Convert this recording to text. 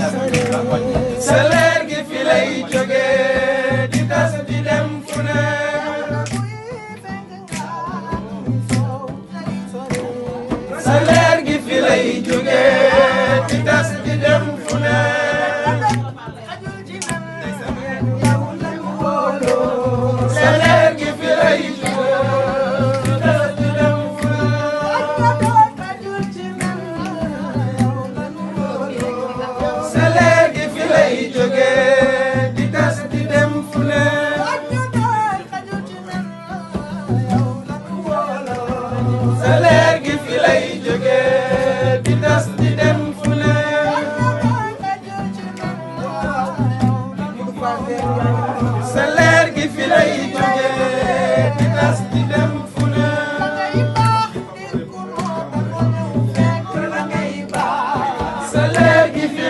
sa leer gi fi lay jóge di tas di dem fu ne sa leer gi fi lay jóge di tas di dem fu ne sa leer gi fi lay jóge di tas di dem fu ne sa leer